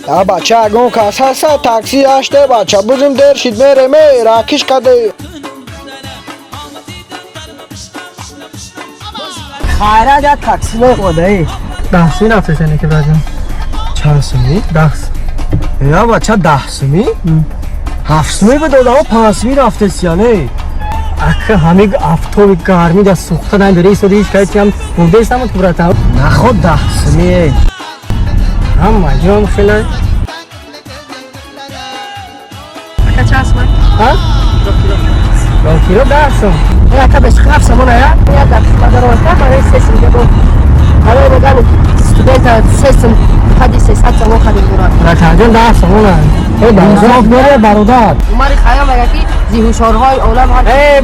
А бача, ягон кас ҳаста, такси ҳаште, бача, бузим, дер шид, мереме, ракиш каде. Хайрат, як такси меодаи. 10 сумӣ рафтесене ки, браҷон. Чанд сумӣ? 10. Я бача, 10 сумӣ? 7 сумӣ бидодамо, 5 сумӣ рафтесияне. Ака, ҳами афтоби гармӣ да сӯхта надори, истоди, ҳеҷ кайти ҳам бурдестамуд ку, брата. Наход, 10 сумӣ. Ҳама ҷом хела. Ака, чанд сум? Ҳа? Рокиро 10 сум. Ака, беш 7 сомон ая. Я дар хизматдаромадка барои 3 сум дебо. Барои меган студента 3 сум қади 300 сомон харид дорад. Братаҷон, 10 сомон. Инсоф дорӣ, бародар. Умари Хайём мега, ки зиҳушорҳои олам ҳар Э.